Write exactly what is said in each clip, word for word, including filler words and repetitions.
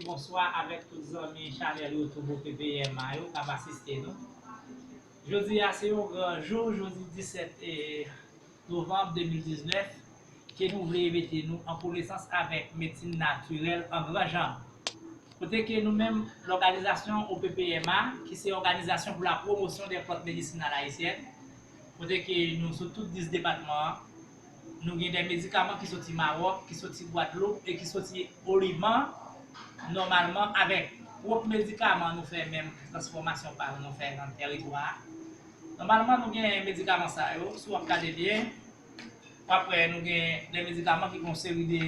Bonswa avèk tout zanmi chanèl YouTube O P P M A yo k ap asiste nou. Jodi a se yon gran jou, jodi disèt, eh, novanm de mil diznèf, ke nou vle mete nou an konesans avèk medsin natirèl an gran jan. Kote ke nou menm, lòganizasyon O P P M A, ki se Organisation pour la Promotion des Plantes Médicinales Haïtiennes, kote ke nou sou tout dis depatman an, nou gen de medikaman ki soti Mawòk, ki soti Gwadloup e ki soti Oliban. Nòmalman, avèk pwòp medikaman nou fè, menm transfòmasyon pa nou, nou fè nan tèritwa a. Nòmalman, nou gen medikaman sa yo, si w ap gade byen, w ap wè nou gen de medikaman ki gen yon seri de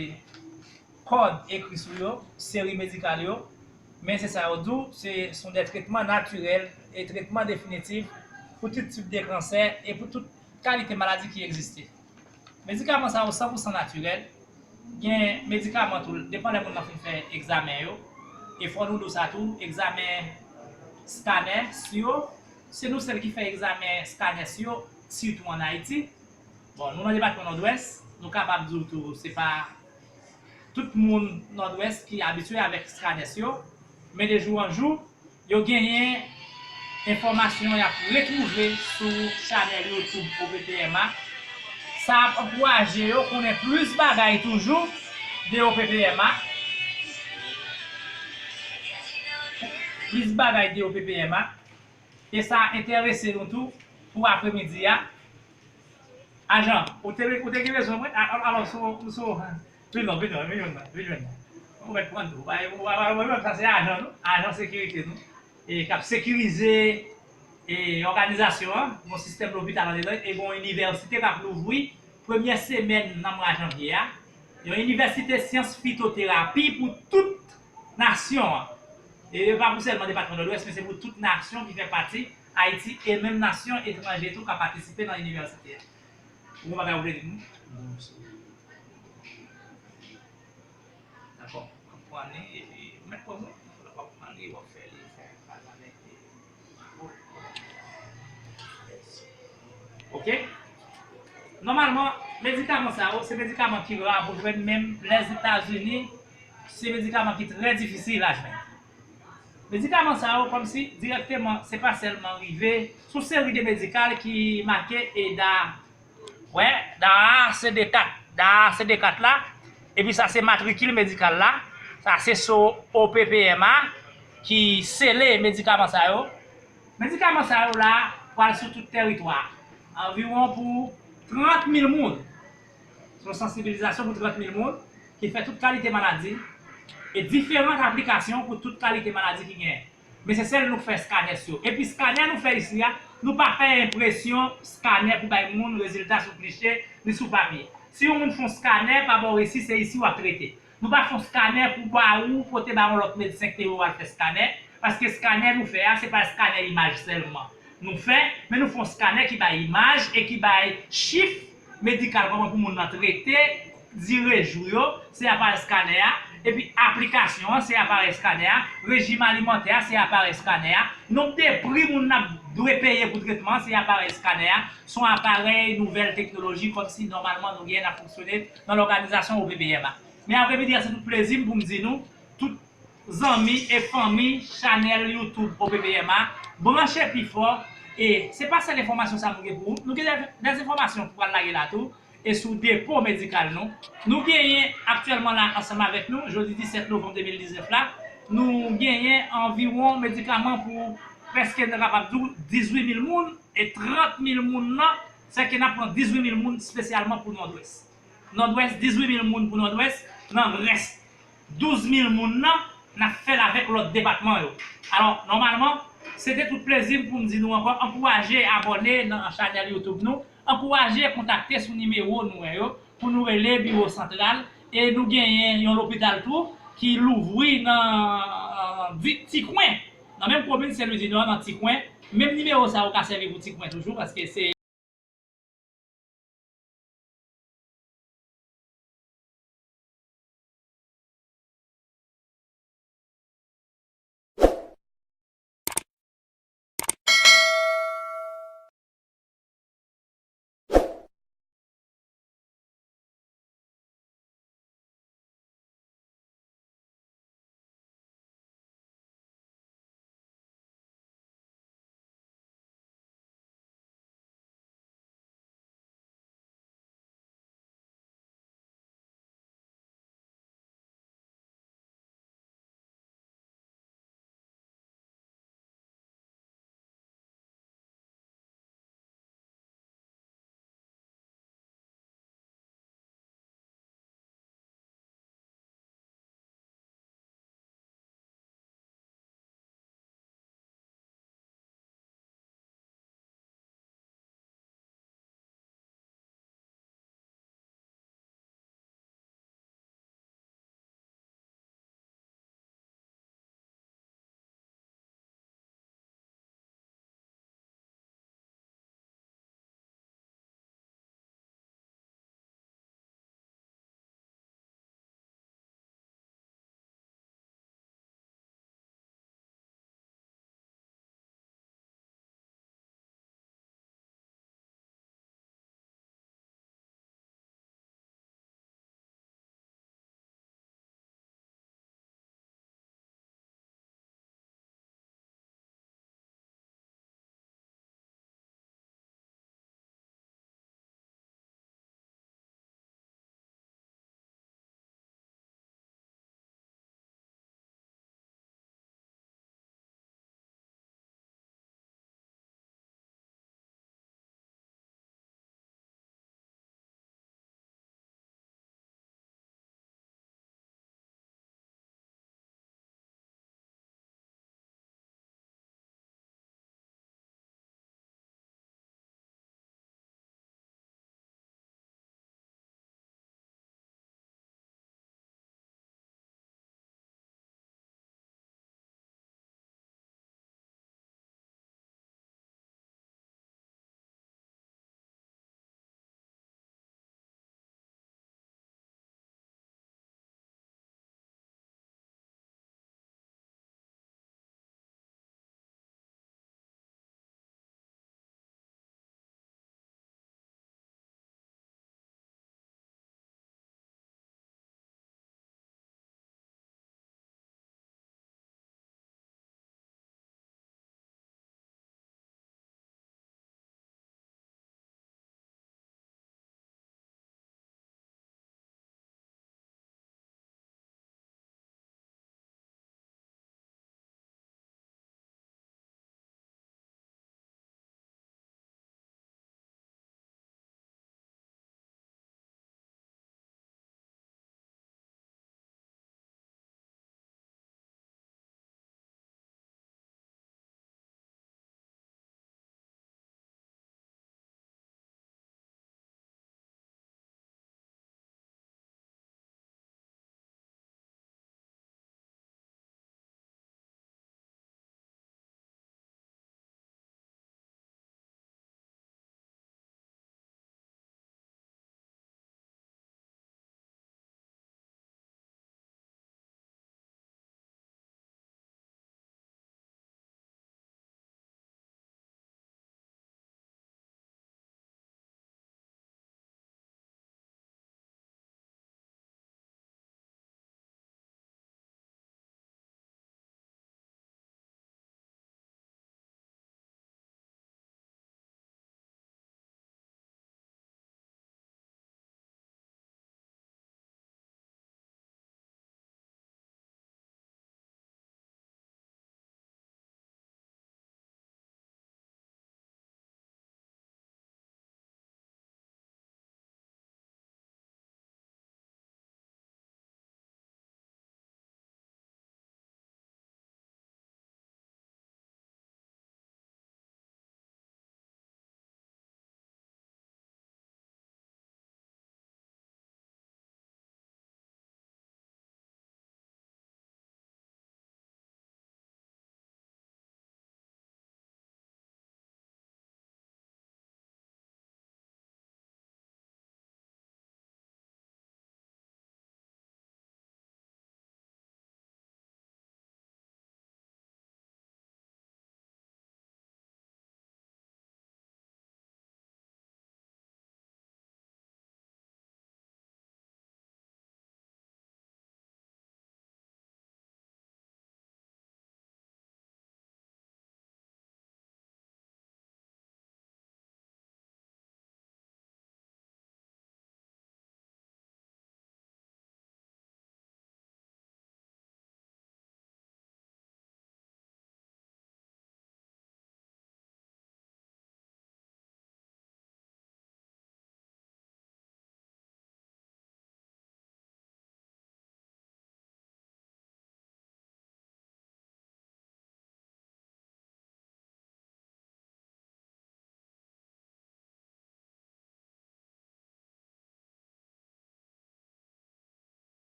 kòd ekri sou yo, seri medikal yo, men se sa yo di w, se sont des traitements naturels e tretman definitif pou tout tip de kansè e pou tout kalite maladi ki egziste. Medikaman sa yo san pou san natirèl, gen medikaman tou, depan lè moun nan fin fè egzamen yo, e fò nou di w sa tou, egzamen skanè, si yo, se nou sèl ki fè egzamen skanè, si yo, sitou ann Ayiti. Bon, nou nan depatman Nòdwès, nou kapab di w tou, se pa tout moun Nòdwès ki abitye avèk skanè yo, men de jou an jou, yo genyen enfòmasyon y ap retwouve sou chanèl YouTube O P P M A. Sa ap ankouraje yo konnen plis bagay toujou de O P P M A. Plis bagay de O P P M A. E sa enterese nou tou pou apremidi a. Ajan, ou te, ou te gen bezwen mwen? A-, a-, alò, sou, sou, vin non, vin non, vin jwenn mwen, vin jwenn mwen. Ou mèt pran tou. Bay, ou, ou, ou, ou, sa se ajan nou, ajan sekirite nou. E k ap sekirize, e, òganizasyon an, gon sistèm lopital andedan, e gon inivèsite k ap louvri premyè semèn nan mwa janvye a. Yon inivèsite syans fitoterapi pou tout nasyon an. E pa pou sèlman depatman Nòdwès, men se pou tout nasyon ki fè pati Ayiti e menm nasyon etranje tou ka patisipe nan inivèsite a. Ou gen bagay ou vle di nou? Dakò. W ap pran li, epi ou mèt pran li, w ap pran li, w ap fè li, fè pale avèk li. Ok? Nòmalman, medikaman sa yo, se medikaman ki ra pou jwenn menm Lèzetazini, se medikaman ki trè difisil a jwenn. Medikaman sa yo, kòmsi, dirèkteman, se pa sèlman rive sou seri de medikal ki make EDA. Wè, da a se de kat, da a se de kat la, epi sa se matrikil medikal la, sa se so O P P M A ki sele medikaman sa yo. Medikaman sa yo la pral sou tout tèritwa a, anviwon pou trant mil moun. Se yon sansibilizasyon pou trant mil moun ki fè tout kalite maladi e diferan aplikasyon pou tout kalite maladi ki genyen. Men se sèl nou k fè skanè yo. Epi skanè nou fè isi a, nou pa fè enpresyon skanè pou bay moun rezilta sou kliche ni sou papye. Si yon moun fè yon skanè, pa bò w isi, se isi w ap trete. Nou pa fè yon skanè pou ba ou pote ba yon lòt medsen ki te voye w al fè skanè, paske skanè nou fè a, se pa skanè imaj sèlman nou fè, men nou fè yon skanè ki bay imaj e ki bay chif medikal, kòman pou moun nan trete, dire jou yo, se aparèy skanè a, epi aplikasyon an, se aparèy skanè a, rejim alimantè a, se aparèy skanè a, nonb de pri moun nan dwe peye pou tretman an, se aparèy skanè a, se yon aparèy nouvèl teknoloji, kòmsi nòmalman nou gen n ap fonksyone nan lòganizasyon O P P M A. Men apremidi a, se tout plezi m pou m di nou, tout zanmi e fanmi chanèl YouTube O P P M A, branche pi fò. E se pa sèl enfòmasyon sa nou gen pou ou. Nou gen de, de enfòmasyon pou pral lage la tou. E sou depo medikal nou. Nou genyen aktyèlman la ansanm avèk nou, jodi disèt novanm de mil diznèf la, nou genyen anviwon medikaman pou prèske, nou kapab di w, dizuit mil moun, e trant mil moun nan, se ke n ap pran dizuit mil moun espesyalman pou Nòdwès. Nòdwès, dizuit mil moun pou Nòdwès, nan rès douz mil moun nan, n ap fè l avèk lòt depatman yo. Alò, nòmalman, se te tout plezi m pou m di nou ankò, ankouraje abòne nan chanèl YouTube nou, ankouraje kontakte sou nimewo nou wè yo, pou nou rele biwo santral, e nou genyen yon lopital tou ki louvri nan, euh, Ti-, Tikwen, nan menm komin Sen Lwi di Nò, nan Tikwen, menm nimewo sa yo ka sèvi pou Tikwen toujou, paske se